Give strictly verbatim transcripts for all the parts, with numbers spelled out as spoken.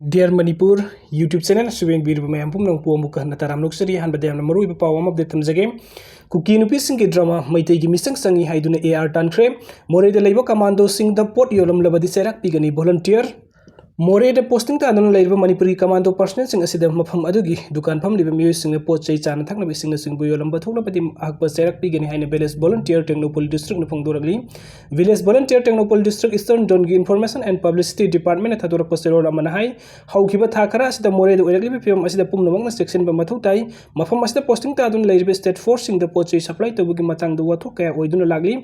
Dear Manipur YouTube channel ꯑꯁꯤꯕꯨ ꯌꯦꯡꯕꯤꯔꯤꯕ ꯃꯌꯥꯝ ꯄꯨꯝꯅꯃꯛꯄꯨ ꯑꯃꯨꯛꯀ ꯍꯟꯅ ꯇꯔꯥꯝꯅ ꯑꯣꯛꯆꯔꯤ꯫ ꯑꯍꯥꯟꯕꯗ ꯌꯥꯝꯅ ꯃꯔꯨꯑꯣꯏꯕ ꯄꯥꯎ ꯑꯃ update ꯊꯝꯖꯒꯦ꯫ ꯀꯨꯀꯤ ꯅꯨꯄꯤꯁꯤꯡꯒꯤ drama ꯃꯩꯇꯩꯒꯤ ꯃꯤꯆꯪ ꯆꯪꯉꯤ ꯍꯥꯏꯗꯨꯅ A R ꯇꯥꯟꯈ꯭ꯔꯦ꯫ ꯃꯣꯔꯦꯗ ꯂꯩꯕ commandoꯁꯤꯡꯗ ꯄꯣꯠ ꯌꯣꯜꯂꯝꯂꯕꯗꯤ ꯆꯩꯔꯥꯛ ꯄꯤꯒꯅꯤ volunteer꯫ ꯃꯣꯔꯦꯗ posting ꯇꯥꯗꯨꯅ ꯂꯩꯔꯤꯕ ꯃꯅꯤꯄꯨꯔꯒꯤ commando personnelꯁꯤꯡ ꯑꯁꯤꯗ ꯃꯐꯝ ꯑꯗꯨꯒꯤ ꯗꯨꯀꯥꯟ ꯐꯝꯂꯤꯕ ꯃꯤꯑꯣꯏꯁꯤꯡꯅ ꯄꯣꯠ ꯆꯩ, ꯆꯥꯅ ꯊꯛꯅꯕ ꯏꯁꯤꯡꯅꯆꯤꯡꯕ ꯌꯣꯜꯂꯝꯕ ꯊꯣꯛꯂꯕꯗꯤ ꯑꯍꯛꯄ ꯆꯩꯔꯥꯛ ꯄꯤꯒꯅꯤ ꯍꯥꯏꯅ Village Volunteer Tengnoupal Districtꯅ ꯐꯣꯡꯗꯣꯔꯛꯂꯤ꯫ Village Volunteer Tengnoupal District Eastern Zoneꯒꯤ Information and Publicity Departmentꯅ ꯊꯥꯗꯣꯔꯛꯄ ꯆꯦꯔꯣꯜ ꯑꯃꯅ ꯍꯥꯏ, ꯍꯧꯈꯤꯕ ꯊꯥ ꯈꯔ ꯑꯁꯤꯗ ꯃꯣꯔꯦꯗ ꯑꯣꯏꯔꯛꯂꯤꯕ ꯐꯤꯕꯝ ꯑꯁꯤꯗ ꯄꯨꯝꯅꯃꯛꯅ ꯆꯦꯛꯁꯤꯟꯕ ꯃꯊꯧ ꯇꯥꯏ꯫ ꯃꯐꯝ ꯑꯁꯤꯗ posting ꯇꯥꯗꯨꯅ ꯂꯩꯔꯤꯕ state forceꯁꯤꯡꯗ ꯄꯣꯠ ꯆꯩ supply ꯇꯧꯕꯒꯤ ꯃꯇꯥꯡꯗ ꯋꯥꯊꯣꯛ ꯀꯌꯥ ꯑꯣꯏꯗꯨꯅ ꯂꯥꯛꯂꯤ꯫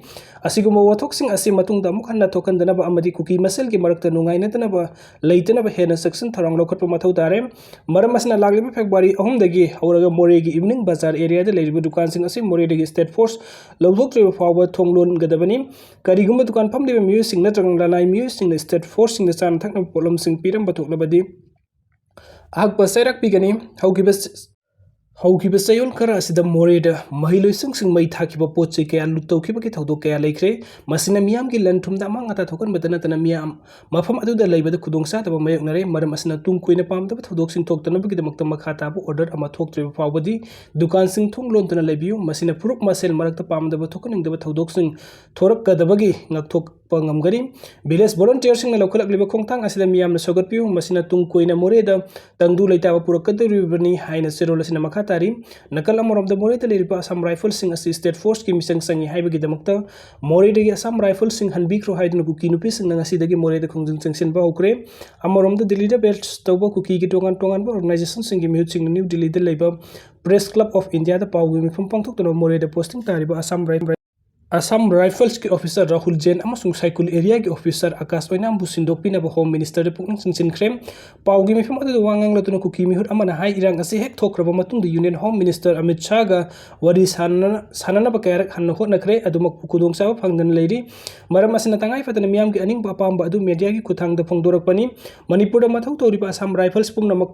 ꯑꯁꯤꯒꯨꯝꯕ ꯋꯥꯊꯣꯛꯁꯤꯡ ꯑꯁꯤ ꯃꯇꯨꯡꯗ ꯑꯃꯨꯛ ꯍꯟꯅ ꯊꯣꯛꯍꯟꯗꯅꯕ ꯑꯃꯗꯤ ꯀꯨꯀꯤ ꯃꯁꯦꯜꯒꯤ ꯃꯔꯛꯇ ꯅꯨꯡꯉꯥꯏꯅꯗꯅꯕ ꯂꯩꯇꯅꯕ ꯍꯦꯟꯅ ꯆꯦꯛꯁꯤꯟ ꯊꯧꯔꯥꯡ ꯂꯧꯈꯠꯄ ꯃꯊꯧ ꯇꯥꯔꯦ꯫ ꯃꯔꯝ ꯑꯁꯤꯅ ꯂꯥꯛꯂꯤꯕ February ꯑꯍꯨꯝꯗꯒꯤ ꯍꯧꯔꯒ ꯃꯣꯔꯦꯒꯤ evening ꯕꯖꯥꯔ areaꯗ ꯂꯩꯔꯤꯕ ꯗꯨꯀꯥꯟꯁꯤꯡ ꯑꯁꯤ ꯃꯣꯔꯦꯗꯒꯤ state force ꯂꯧꯊꯣꯛꯇ꯭ꯔꯤꯕ ꯐꯥꯎꯕ ꯊꯣꯡ ꯂꯣꯟꯒꯗꯕꯅꯤ꯫ ꯀꯔꯤꯒꯨꯝꯕ ꯗꯨꯀꯥꯟ ꯐꯝꯂꯤꯕ ꯃꯤꯑꯣꯏꯁꯤꯡ ꯅꯠꯇ꯭ꯔꯒ ꯂꯅꯥꯏ ꯃꯤꯑꯣꯏꯁꯤꯡꯅ state forceꯁꯤꯡꯗ ꯆꯥꯅ ꯊꯛꯅꯕ ꯄꯣꯠꯂꯝꯁꯤꯡ ꯄꯤꯔꯝꯕ ꯊꯣꯛꯂꯕꯗꯤ ꯑꯍꯛꯄ ꯆꯩꯔꯥꯛ ꯄꯤꯒꯅꯤ꯫ ꯍꯧꯈꯤꯕ ꯍꯧꯈꯤꯕ ꯆꯌꯣꯜ ꯈꯔ ꯑꯁꯤꯗ ꯃꯣꯔꯦꯗ ꯃꯍꯩꯂꯣꯏꯁꯪꯁꯤꯡ ꯃꯩ ꯊꯥꯈꯤꯕ ꯄꯣꯠ ꯆꯩ ꯀꯌꯥ ꯂꯨꯠ ꯇꯧꯈꯤꯕꯒꯤ ꯊꯧꯗꯣꯛ ꯀꯌꯥ ꯂꯩꯈ꯭ꯔꯦ꯫ ꯃꯁꯤꯅ ꯃꯤꯌꯥꯝꯒꯤ ꯂꯟ ꯊꯨꯝꯗ ꯑꯃꯥꯡ ꯑꯇꯥ ꯊꯣꯛꯍꯟꯕꯇ ꯅꯠꯇꯅ ꯃꯤꯌꯥꯝ ꯃꯐꯝ ꯑꯗꯨꯗ ꯂꯩꯕꯗ ꯈꯨꯗꯣꯡꯆꯥꯗꯕ ꯃꯥꯌꯣꯛꯅꯔꯦ꯫ ꯃꯔꯝ ꯑꯁꯤꯅ ꯇꯨꯡ ꯀꯣꯏꯅ ꯄꯥꯝꯗꯕ ꯊꯧꯗꯣꯛꯁꯤꯡ ꯊꯣꯛꯇꯅꯕꯒꯤꯗꯃꯛꯇ ꯃꯈꯥ ꯇꯥꯕ order ꯑꯃ ꯊꯣꯛꯇ꯭ꯔꯤꯕ ꯐꯥꯎꯕꯗꯤ ꯗꯨꯀꯥꯟꯁꯤꯡ ꯊꯣꯡ ꯂꯣꯟꯗꯨꯅ ꯂꯩꯕꯤꯌꯨ꯫ ꯃꯁꯤꯅ ꯐꯨꯔꯨꯞ ꯃꯁꯦꯜ ꯃꯔꯛꯇ ꯄꯥꯝꯗꯕ ꯊꯣꯛꯍꯟꯅꯤꯡꯗꯕ ꯊꯧꯗꯣꯛꯁꯤꯡ ꯊꯣꯔꯛꯀꯗꯕꯒꯤ ꯉꯥꯛꯊꯣꯛꯄ ꯉꯝꯒꯅꯤ꯫ Village Volunteerꯁꯤꯡꯅ ꯂꯧꯈꯠꯂꯛꯂꯤꯕ ꯈꯣꯡꯊꯥꯡ ꯑꯁꯤꯗ ꯃꯤꯌꯥꯝꯅ ꯁꯧꯒꯠꯄꯤꯌꯨ꯫ ꯃꯁꯤꯅ ꯇꯨꯡ ꯀꯣꯏꯅ ꯃꯣꯔꯦꯗ ꯇꯪꯗꯨ ꯂꯩꯇꯥꯕ ꯄꯨꯔꯛꯀꯗꯧꯔꯤꯕꯅꯤ ꯍꯥꯏꯅ ꯆꯦꯔꯣꯜ ꯑꯁꯤꯅ ꯃꯈꯥ ꯇꯥꯔꯤ꯫ ꯅꯥꯀꯜ ꯑꯃꯔꯣꯝꯗ ꯃꯣꯔꯦꯗ ꯂꯩꯔꯤꯕ Assam Riflesꯁꯤꯡ ꯑꯁꯤ state forceꯀꯤ ꯃꯤꯆꯪ ꯆꯪꯉꯤ ꯍꯥꯏꯕꯒꯤꯗꯃꯛꯇ ꯃꯣꯔꯦꯗꯒꯤ Assam Riflesꯁꯤꯡ ꯍꯟꯕꯤꯈ꯭ꯔꯣ ꯍꯥꯏꯗꯨꯅ ꯀꯨꯀꯤ ꯅꯨꯄꯤꯁꯤꯡꯅ ꯉꯁꯤꯗꯒꯤ ꯃꯣꯔꯦꯗ ꯈꯣꯡꯖꯪ ꯆꯪꯁꯤꯟꯕ ꯍꯧꯈ꯭ꯔꯦ꯫ ꯑꯃꯔꯣꯝꯗ ꯗꯤꯜꯂꯤꯗ base ꯇꯧꯕ ꯀꯨꯀꯤꯒꯤ ꯇꯣꯉꯥꯟ ꯇꯣꯉꯥꯟꯕ organizationꯁꯤꯡꯒꯤ ꯃꯤꯍꯨꯠꯁꯤꯡꯅ New Delhiꯗ ꯂꯩꯕ Press Club of Indiaꯗ ꯄꯥꯎꯒꯤ ꯃꯤꯐꯝ ꯄꯥꯡꯊꯣꯛꯇꯨꯅ ꯃꯣꯔꯦꯗ posting ꯇꯥꯔꯤꯕ Assam Rifle Assam Riflesꯀꯤ officer Rahul ꯖꯦꯟ ꯑꯃꯁꯨꯡ ꯁꯥꯏꯀꯨꯜ areaꯒꯤ officer ꯑꯀꯥꯁ ꯑꯣꯏꯅꯥꯝꯕꯨ ꯁꯤꯟꯗꯣꯛꯄꯤꯅꯕ Home Ministerꯗ ꯄꯨꯛꯅꯤꯡ ꯆꯤꯡꯁꯤꯟꯈ꯭ꯔꯦ꯫ ꯄꯥꯎꯒꯤ ꯃꯤꯐꯝ ꯑꯗꯨꯗ ꯋꯥ ꯉꯥꯡꯂꯗꯨꯅ ꯀꯨꯀꯤ ꯃꯤꯍꯨꯠ ꯑꯃꯅ ꯍꯥꯏ, ꯏꯔꯥꯡ ꯑꯁꯤ ꯍꯦꯛ ꯊꯣꯛꯈ꯭ꯔꯕ ꯃꯇꯨꯡꯗ Union Home Minister ꯑꯃꯤꯠ ꯁꯥꯍꯒ ꯋꯥꯔꯤ ꯁꯥꯅꯅ-, ꯁꯥꯅꯅꯕ ꯀꯌꯥꯔꯛ ꯍꯟꯅ ꯍꯣꯠꯅꯈ꯭ꯔꯦ, ꯑꯗꯨꯃꯛꯄꯨ ꯈꯨꯗꯣꯡꯆꯥꯕ ꯐꯪꯗꯅ ꯂꯩꯔꯤ꯫ ꯃꯔꯝ ꯑꯁꯤꯅ ꯇꯉꯥꯏ ꯐꯗꯅ ꯃꯤꯌꯥꯝꯒꯤ ꯑꯅꯤꯡꯕ ꯑꯄꯥꯝꯕ ꯑꯗꯨ mediaꯒꯤ ꯈꯨꯠꯊꯥꯡꯗ ꯐꯣꯡꯗꯣꯔꯛꯄꯅꯤ꯫ ꯃꯅꯤꯄꯨꯔꯗ ꯃꯊꯧ ꯇꯧꯔꯤꯕ Assam Rifles ꯄꯨꯝꯅꯃꯛ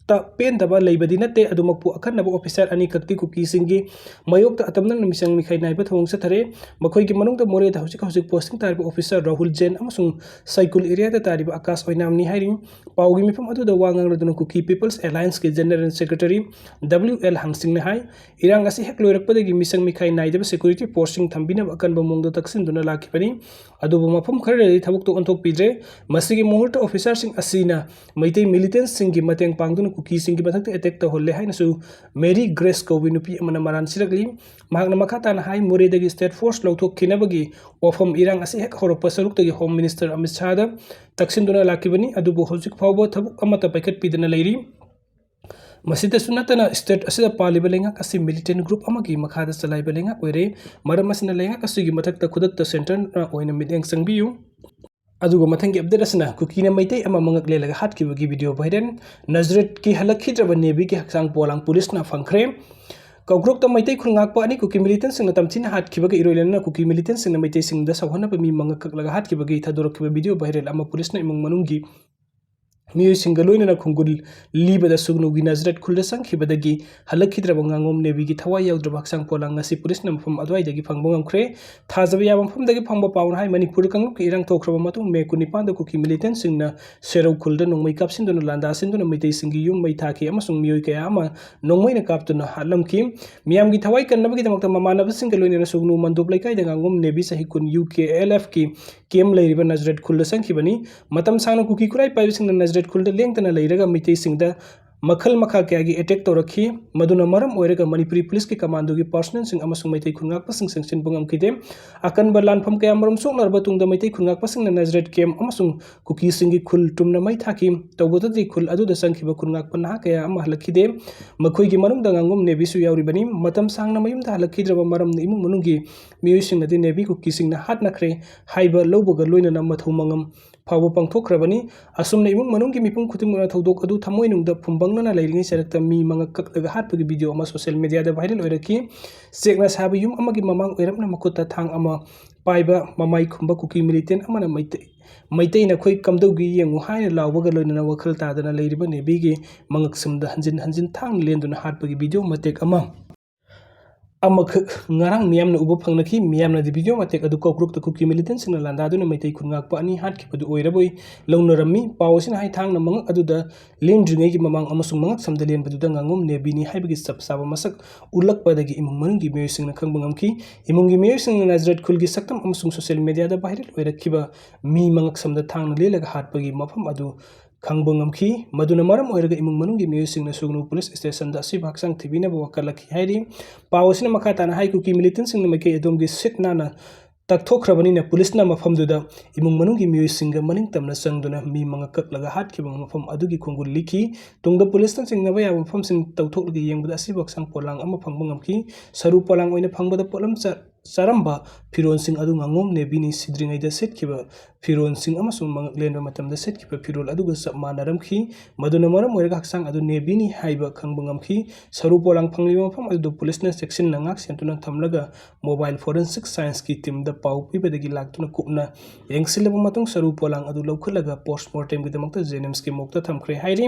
ꯇ ꯄꯦꯟꯗꯕ ꯂꯩꯕꯗꯤ ꯅꯠꯇꯦ꯫ ꯑꯗꯨꯃꯛꯄꯨ ꯑꯀꯟꯅꯕ officer ꯑꯅꯤꯈꯛꯇꯤ ꯀꯨꯀꯤꯁꯤꯡꯒꯤ ꯃꯥꯌꯣꯛꯇ ꯑꯇꯝꯅꯅ ꯃꯤꯆꯪ ꯃꯤꯈꯥꯏ ꯅꯥꯏꯕ ꯊꯧꯑꯣꯡ ꯆꯠꯊꯔꯦ꯫ ꯃꯈꯣꯏꯒꯤ ꯃꯅꯨꯡꯗ ꯃꯣꯔꯦꯗ ꯍꯧꯖꯤꯛ ꯍꯧꯖꯤꯛ posting ꯇꯥꯔꯤꯕ officer ꯔꯥꯍꯨꯜ ꯖꯦꯟ ꯑꯃꯁꯨꯡ ꯁꯥꯏꯀꯨꯜ areaꯗ ꯇꯥꯔꯤꯕ ꯑꯀꯥꯁ ꯑꯣꯏꯅꯥꯝꯅꯤ ꯍꯥꯏꯔꯤ꯫ ꯄꯥꯎꯒꯤ ꯃꯤꯐꯝ ꯑꯗꯨꯗ ꯋꯥ ꯉꯥꯡꯂꯗꯨꯅ Kuki People's Allianceꯀꯤ General Secretary W L ꯍꯪꯁꯤꯡꯅ ꯍꯥꯏ, ꯏꯔꯥꯡ ꯑꯁꯤ ꯍꯦꯛ ꯂꯣꯏꯔꯛꯄꯗꯒꯤ ꯃꯤꯆꯪ ꯃꯤꯈꯥꯏ ꯅꯥꯏꯗꯕ security forceꯁꯤꯡ ꯊꯝꯕꯤꯅꯕ ꯑꯀꯟꯕ ꯃꯑꯣꯡꯗ ꯇꯛꯁꯤꯟꯗꯨꯅ ꯂꯥꯛꯈꯤꯕꯅꯤ꯫ ꯑꯗꯨꯕꯨ ꯃꯐꯝ ꯈꯔꯗꯗꯤ ꯊꯕꯛꯇꯣ ꯑꯣꯟꯊꯣꯛꯄꯤꯗ꯭ꯔꯦ꯫ ꯃꯁꯤꯒꯤ ꯃꯍꯨꯠꯇ officerꯁꯤꯡ ꯑꯁꯤꯅ ꯃꯩꯇꯩ militantꯁꯤꯡꯒꯤ ꯃꯇꯦꯡ ꯄꯥꯡꯗꯨꯅ ꯀꯨꯀꯤꯁꯤꯡꯒꯤ ꯃꯊꯛꯇ attack ꯇꯧꯍꯜꯂꯦ ꯍꯥꯏꯅꯁꯨ ꯃꯦꯔꯤ ꯒ꯭ꯔꯦꯁ ꯀꯧꯕꯤ ꯅꯨꯄꯤ ꯑꯃꯅ ꯃꯔꯥꯟ ꯁꯤꯔꯛꯂꯤ꯫ ꯃꯍꯥꯛꯅ ꯃꯈꯥ ꯇꯥꯅ ꯍꯥꯏ, ꯃꯣꯔꯦꯗꯒꯤ state force ꯂꯧꯊꯣꯛꯈꯤꯅꯕꯒꯤ ꯋꯥꯐꯝ ꯏꯔꯥꯡ ꯑꯁꯤ ꯍꯦꯛ ꯍꯧꯔꯛꯄ ꯁꯔꯨꯛꯇꯒꯤ Home Minister ꯑꯃꯤꯠ ꯁꯥꯍꯗ ꯇꯛꯁꯤꯟꯗꯨꯅ ꯂꯥꯛꯈꯤꯕꯅꯤ, ꯑꯗꯨꯕꯨ ꯍꯧꯖꯤꯛ ꯐꯥꯎꯕ ꯊꯕꯛ ꯑꯃꯠꯇ ꯄꯥꯏꯈꯠꯄꯤꯗꯅ ꯂꯩꯔꯤ꯫ ꯃꯁꯤꯗꯁꯨ ꯅꯠꯇꯅ, state ꯑꯁꯤꯗ ꯄꯥꯜꯂꯤꯕ ꯂꯩꯉꯥꯛ ꯑꯁꯤ militant group ꯑꯃꯒꯤ ꯃꯈꯥꯗ ꯆꯂꯥꯏꯕ ꯂꯩꯉꯥꯛ ꯑꯣꯏꯔꯦ꯫ ꯃꯔꯝ ꯑꯁꯤꯅ, ꯂꯩꯉꯥꯛ ꯑꯁꯤꯒꯤ ꯃꯊꯛꯇ ꯈꯨꯗꯛꯇ centreꯅ ꯑꯣꯏꯅ ꯃꯤꯠꯌꯦꯡ ꯆꯪꯕꯤꯌꯨ꯫ ꯑꯗꯨꯒ ꯃꯊꯪꯒꯤ update ꯑꯁꯤꯅ ꯀꯨꯀꯤꯅ ꯃꯩꯇꯩ ꯑꯃ ꯃꯉꯛ ꯂꯦꯜꯂꯒ ꯍꯥꯠꯈꯤꯕꯒꯤ video viral꯫ ꯅꯥꯖꯔꯦꯠꯀꯤ ꯍꯜꯂꯛꯈꯤꯗ꯭ꯔꯕ ꯅꯦꯕꯤꯒꯤ ꯍꯛꯆꯥꯡ ꯄꯣꯂꯥꯡ ꯄꯨꯂꯤꯁꯅ ꯐꯪꯈ꯭ꯔꯦ꯫ ꯀꯧꯒ꯭ꯔꯣꯛꯇ ꯃꯩꯇꯩ ꯈꯨꯜ ꯉꯥꯛꯄ ꯑꯅꯤ ꯀꯨꯀꯤ militantꯁꯤꯡꯅ ꯇꯝꯊꯤꯅ ꯍꯥꯠꯈꯤꯕꯒ ꯏꯔꯣꯏ ꯂꯣꯏꯅꯅ ꯀꯨꯀꯤ militantꯁꯤꯡꯅ ꯃꯩꯇꯩꯁꯤꯡꯗ ꯁꯥꯎꯍꯟꯅꯕ ꯃꯤ ꯃꯉꯛ ꯀꯛꯂꯒ ꯍꯥꯠꯈꯤꯕꯒꯤ ꯊꯥꯗꯣꯔꯛꯈꯤꯕ video viral ꯑꯃ ꯄꯨꯂꯤꯁꯅ ꯏꯃꯨꯡ ꯃꯅꯨꯡꯒꯤ ꯃꯤꯑꯣꯏꯁꯤꯡꯒ ꯂꯣꯏꯅꯅ ꯈꯨꯡꯒꯨꯜ ꯂꯤꯕꯗ ꯁꯨꯒꯅꯨꯒꯤ ꯅꯥꯖꯔꯦꯠ ꯈꯨꯜꯗ ꯆꯪꯈꯤꯕꯗꯒꯤ ꯍꯜꯂꯛꯈꯤꯗ꯭ꯔꯕ ꯉꯥꯉꯣꯝ ꯅꯦꯕꯤꯒꯤ ꯊꯋꯥꯏ ꯌꯥꯎꯗ꯭ꯔꯕ ꯍꯛꯆꯥꯡ ꯄꯣꯂꯥꯡ ꯉꯁꯤ ꯄꯨꯂꯤꯁꯅ ꯃꯐꯝ ꯑꯗꯨꯋꯥꯏꯗꯒꯤ ꯐꯪꯕ ꯉꯝꯈ꯭ꯔꯦ꯫ ꯊꯥꯖꯕ ꯌꯥꯕ ꯃꯐꯝꯗꯒꯤ ꯐꯪꯕ ꯄꯥꯎꯅ ꯍꯥꯏ, ꯃꯅꯤꯄꯨꯔꯗ ꯀꯥꯡꯂꯨꯞꯀꯤ ꯏꯔꯥꯡ ꯊꯣꯛꯈ꯭ꯔꯕ ꯃꯇꯨꯡ May ꯀꯨꯟꯅꯤꯄꯥꯟꯗ ꯀꯨꯀꯤ militantꯁꯤꯡꯅ ꯁꯦꯔꯧ ꯈꯨꯜꯗ ꯅꯣꯡꯃꯩ ꯀꯥꯞꯁꯤꯟꯗꯨꯅ ꯂꯥꯟꯗꯥꯁꯤꯟꯗꯨꯅ ꯃꯩꯇꯩꯁꯤꯡꯒꯤ ꯌꯨꯝ ꯃꯩ ꯊꯥꯈꯤ ꯑꯃꯁꯨꯡ ꯃꯤꯑꯣꯏ ꯀꯌꯥ ꯑꯃ ꯅꯣꯡꯃꯩꯅ ꯀꯥꯞꯇꯨꯅ ꯍꯥꯠꯂꯝꯈꯤ꯫ ꯃꯤꯌꯥꯝꯒꯤ ꯊꯋꯥꯏ ꯀꯟꯅꯕꯒꯤꯗꯃꯛꯇ ꯃꯃꯥꯟꯅꯕꯁꯤꯡꯒ ꯂꯣꯏꯅꯅ ꯁꯨꯒꯅꯨ ꯃꯟꯗꯣꯞ ꯂꯩꯀꯥꯏꯗ ꯉꯥꯉꯣꯝ ꯅꯦꯕꯤ ꯆꯍꯤ ꯀꯨꯟ UKLFꯀꯤ camp ꯂꯩꯔꯤꯕ ꯅꯥꯖꯔꯦꯠ ꯈꯨꯜꯗ ꯆꯪꯈꯤꯕꯅꯤ꯫ ꯃꯇꯝ ꯁꯥꯡꯅ ꯀꯨꯀꯤ ꯈꯨꯠꯂꯥꯏ ꯄꯥꯏꯕꯁꯤꯡꯅ ꯅꯥꯖꯔꯦꯠ ꯈꯨꯜꯗ ꯂꯦꯡꯗꯅ ꯂꯩꯔꯒ ꯃꯩꯇꯩꯁꯤꯡꯗ ꯃꯈꯜ ꯃꯈꯥ ꯀꯌꯥꯒꯤ attack ꯇꯧꯔꯛꯈꯤ꯫ ꯃꯗꯨꯅ ꯃꯔꯝ ꯑꯣꯏꯔꯒ ꯃꯅꯤꯄꯨꯔꯤ ꯄꯨꯂꯤꯁꯀꯤ commandoꯒꯤ personnelꯁꯤꯡ ꯑꯃꯁꯨꯡ ꯃꯩꯇꯩ ꯈꯨꯜꯉꯥꯛꯄꯁꯤꯡ ꯆꯪꯁꯤꯟꯕ ꯉꯝꯈꯤꯗꯦ꯫ ꯑꯀꯟꯕ ꯂꯥꯟꯐꯝ ꯀꯌꯥꯃꯔꯨꯝ ꯁꯣꯛꯅꯔꯕ ꯇꯨꯡꯗ ꯃꯩꯇꯩ ꯈꯨꯜꯉꯥꯛꯄꯁꯤꯡꯅ ꯅꯥꯖꯔꯦꯠ camp ꯑꯃꯁꯨꯡ ꯀꯨꯀꯤꯁꯤꯡꯒꯤ ꯈꯨꯜ ꯇꯨꯝꯅ ꯃꯩ ꯊꯥꯈꯤ꯫ ꯇꯧꯕꯇꯗꯤ ꯈꯨꯜ ꯑꯗꯨꯗ ꯆꯪꯈꯤꯕ ꯈꯨꯜꯉꯥꯛꯄ ꯅꯍꯥ ꯀꯌꯥ ꯑꯃ ꯍꯜꯂꯛꯈꯤꯗꯦ꯫ ꯃꯈꯣꯏꯒꯤ ꯃꯅꯨꯡꯗ ꯉꯥꯉꯣꯝ ꯅꯦꯕꯤꯁꯨ ꯌꯥꯎꯔꯤꯕꯅꯤ꯫ ꯃꯇꯝ ꯁꯥꯡꯅ ꯃꯌꯨꯝꯗ ꯍꯜꯂꯛꯈꯤꯗ꯭ꯔꯕ ꯃꯔꯝꯅ ꯏꯃꯨꯡ ꯃꯅꯨꯡꯒꯤ ꯃꯤꯑꯣꯏꯁꯤꯡꯅꯗꯤ ꯅꯦꯕꯤ ꯀꯨꯀꯤꯁꯤꯡꯅ ꯍꯥꯠꯅꯈ꯭ꯔꯦ ꯍꯥꯏꯕ ꯂꯧꯕꯒ ꯂꯣꯏꯅꯅ ꯃꯊꯧ ꯃꯉꯝ ꯐꯥꯎꯕ ꯄꯥꯡꯊꯣꯛꯈ꯭ꯔꯕꯅꯤ꯫ ꯑꯁꯨꯝꯅ ꯏꯃꯨꯡ ꯃꯅꯨꯡꯒꯤ ꯃꯤꯄꯨꯝ ꯈꯨꯗꯤꯡꯃꯛꯅ ꯊꯧꯗꯣꯛ ꯑꯗꯨ ꯊꯃꯣꯏꯅꯨꯡꯗ ꯐꯨꯝꯕꯪꯅꯅ ꯂꯩꯔꯤꯉꯩ ꯆꯔꯛꯇ ꯃꯤ ꯃꯉꯛ ꯀꯛꯂꯒ ꯍꯥꯠꯄꯒꯤ video ꯑꯃ social mediaꯗ viral ꯑꯣꯏꯔꯛꯈꯤ꯫ ꯆꯦꯛꯅ ꯁꯥꯕ ꯌꯨꯝ ꯑꯃꯒꯤ ꯃꯃꯥꯡ ꯑꯣꯏꯔꯞꯅ ꯃꯈꯨꯠꯇ ꯊꯥꯡ ꯑꯃ ꯄꯥꯏꯕ ꯃꯃꯥꯏ ꯈꯨꯝꯕ ꯀꯨꯀꯤ militant ꯑꯃꯅ ꯃꯩꯇꯩ "ꯃꯩꯇꯩ ꯅꯈꯣꯏ ꯀꯝꯗꯧꯒꯦ ꯌꯦꯡꯉꯨ" ꯍꯥꯏꯅ ꯂꯥꯎꯕꯒ ꯂꯣꯏꯅꯅ ꯋꯥꯈꯜ ꯇꯥꯗꯅ ꯂꯩꯔꯤꯕ ꯅꯦꯚꯤꯒꯤ ꯃꯉꯛꯁꯝꯗ ꯍꯟꯖꯤꯟ ꯍꯟꯖꯤꯟ ꯊꯥꯡꯅ ꯂꯦꯟꯗꯨꯅ ꯍꯥꯠꯄꯒꯤ ꯚꯤꯗꯤꯑꯣ ꯃꯇꯦꯛ ꯑꯃ ꯑꯃꯈꯛ ꯉꯔꯥꯡ ꯃꯤꯌꯥꯝꯅ ꯎꯕ ꯐꯪꯅꯈꯤ꯫ ꯃꯤꯌꯥꯝꯅꯗꯤ ꯚꯤꯗꯤꯑꯣ ꯃꯇꯦꯛ ꯑꯗꯨ ꯀꯣꯀ꯭ꯔꯨꯛꯇ ꯀꯨꯀꯤ ꯃꯤꯂꯤꯇꯦꯟꯁꯤꯡꯅ ꯂꯥꯟꯗꯥꯗꯨꯅ ꯃꯩꯇꯩ ꯈꯨꯟꯉꯥꯛꯄ ꯑꯅꯤ ꯍꯥꯠꯈꯤꯕꯗꯨ ꯑꯣꯏꯔꯕꯣꯏ ꯂꯧꯅꯔꯝꯃꯤ꯫ ꯄꯥꯎ ꯑꯁꯤꯅ ꯍꯥꯏ, ꯊꯥꯡꯅ ꯃꯉꯛ ꯑꯗꯨꯗ ꯂꯦꯟꯗ꯭ꯔꯤꯉꯩꯒꯤ ꯃꯃꯥꯡ ꯑꯃꯁꯨꯡ ꯃꯉꯛꯁꯝꯗ ꯂꯦꯟꯕꯗꯨꯗ ꯉꯥꯉꯣꯝ ꯅꯦꯚꯤꯅꯤ ꯍꯥꯏꯕꯒꯤ ꯆꯞ ꯆꯥꯕ ꯃꯁꯛ ꯎꯠꯂꯛꯄꯗꯒꯤ ꯏꯃꯨꯡ ꯃꯅꯨꯡꯒꯤ ꯃꯤꯑꯣꯏꯁꯤꯡꯅ ꯈꯪꯕ ꯉꯝꯈꯤ꯫ ꯏꯃꯨꯡꯒꯤ ꯃꯤꯑꯣꯏꯁꯤꯡꯅ ꯅꯥꯖꯔꯦꯠ ꯈꯨꯜꯒꯤ ꯁꯛꯇꯝ ꯑꯃꯁꯨꯡ ꯁꯣꯁꯤꯌꯦꯜ ꯃꯦꯗꯤꯌꯥꯗ ꯚꯥꯏꯔꯦꯜ ꯑꯣꯏꯔꯛꯈꯤꯕ ꯃꯤ ꯃꯉꯛꯁꯝꯗ ꯊꯥꯡꯅ ꯂꯦꯜꯂꯒ ꯍꯥꯠꯄꯒꯤ ꯃꯐꯝ ꯑꯗꯨ ꯈꯪꯕ ꯉꯝꯈꯤ꯫ ꯃꯗꯨꯅ ꯃꯔꯝ ꯑꯣꯏꯔꯒ ꯏꯃꯨꯡ ꯃꯅꯨꯡꯒꯤ ꯃꯤꯑꯣꯏꯁꯤꯡꯅ ꯁꯨꯒꯅꯨ ꯄꯨꯂꯤꯁ ꯁ꯭ꯇꯦꯁꯟꯗ ꯑꯁꯤꯕ ꯍꯛꯆꯥꯡ ꯊꯤꯕꯤꯅꯕ ꯋꯥꯀꯠꯂꯛꯈꯤ ꯍꯥꯏꯔꯤ꯫ ꯄꯥꯎ ꯑꯁꯤꯅ ꯃꯈꯥ ꯇꯥꯅ ꯍꯥꯏ, ꯀꯨꯀꯤ ꯃꯤꯂꯤꯇꯦꯟꯁꯤꯡꯅ ꯃꯥꯏꯀꯩ ꯑꯗꯣꯝꯒꯤ ꯁꯤꯠ ꯅꯥꯟꯅ ꯇꯛꯊꯣꯛꯈ꯭ꯔꯕꯅꯤꯅ ꯄꯨꯂꯤꯁꯅ ꯃꯐꯝꯗꯨꯗ ꯏꯃꯨꯡ ꯃꯅꯨꯡꯒꯤ ꯃꯤꯑꯣꯏꯁꯤꯡꯒ ꯃꯅꯤꯡ ꯇꯝꯅ ꯆꯪꯗꯨꯅ ꯃꯤ ꯃꯉꯥ ꯀꯛꯂꯒ ꯍꯥꯠꯈꯤꯕ ꯃꯐꯝ ꯑꯗꯨꯒꯤ ꯈꯣꯡꯒꯨꯜ ꯂꯤꯈꯤ꯫ ꯇꯨꯡꯗ ꯄꯨꯂꯤꯁꯅ ꯆꯤꯡꯅꯕ ꯌꯥꯕ ꯃꯐꯝꯁꯤꯡ ꯇꯧꯊꯣꯛꯂꯒ ꯌꯦꯡꯕꯗ ꯑꯁꯤꯕ ꯍꯛꯆꯥꯡ ꯄꯣꯂꯥꯡ ꯑꯃ ꯐꯪꯕ ꯉꯝꯈꯤ꯫ ꯁꯔꯨ ꯄꯣꯂꯥꯡ ꯑꯣꯏꯅ ꯐꯪꯕꯗ ꯄꯣꯠꯂꯝ ꯆ-, ꯆꯥꯔꯝꯕ ꯐꯤꯔꯣꯜꯁꯤꯡ ꯑꯗꯨ ꯉꯥꯉꯣꯝ ꯅꯦꯚꯤꯅꯤ ꯁꯤꯗ꯭ꯔꯤꯉꯩꯗ ꯁꯦꯠꯈꯤꯕ ꯐꯤꯔꯣꯜꯁꯤꯡ ꯑꯃꯁꯨꯡ ꯃꯉꯛ ꯂꯦꯟꯕ ꯃꯇꯝꯗ ꯁꯦꯠꯈꯤꯕ ꯐꯤꯔꯣꯜ ꯑꯗꯨꯒ ꯆꯞ ꯃꯥꯟꯅꯔꯝꯈꯤ꯫ ꯃꯗꯨꯅ ꯃꯔꯝ ꯑꯣꯏꯔꯒ ꯍꯛꯆꯥꯡ ꯑꯗꯨ ꯅꯦꯚꯤꯅꯤ ꯍꯥꯏꯕ ꯈꯪꯕ ꯉꯝꯈꯤ꯫ ꯁꯔꯨ ꯄꯣꯂꯥꯡ ꯐꯪꯂꯤꯕ ꯃꯐꯝ ꯑꯗꯨꯗ ꯄꯨꯂꯤꯁꯅ ꯆꯦꯛꯁꯤꯟꯅ ꯉꯥꯛ ꯁꯦꯟꯗꯨꯅ ꯊꯝꯂꯒ ꯃꯣꯕꯥꯏꯜ ꯐꯣꯔꯦꯟꯁꯤꯛ ꯁꯥꯏꯟꯁꯀꯤ ꯇꯤꯝꯗ ꯄꯥꯎ ꯄꯤꯕꯗꯒꯤ ꯂꯥꯛꯇꯨꯅ ꯀꯨꯞꯅ ꯌꯦꯡꯁꯤꯜꯂꯕ ꯃꯇꯨꯡ ꯁꯔꯨ ꯄꯣꯂꯥꯡ ꯑꯗꯨ ꯂꯧꯈꯠꯂꯒ ꯄꯣꯁꯃꯣꯔꯇꯦꯝꯒꯤꯗꯃꯛꯇ ꯖꯦꯅꯤꯝꯁꯀꯤ ꯃꯣꯔꯒꯇ ꯊꯝꯈ꯭ꯔꯦ ꯍꯥꯏꯔꯤ꯫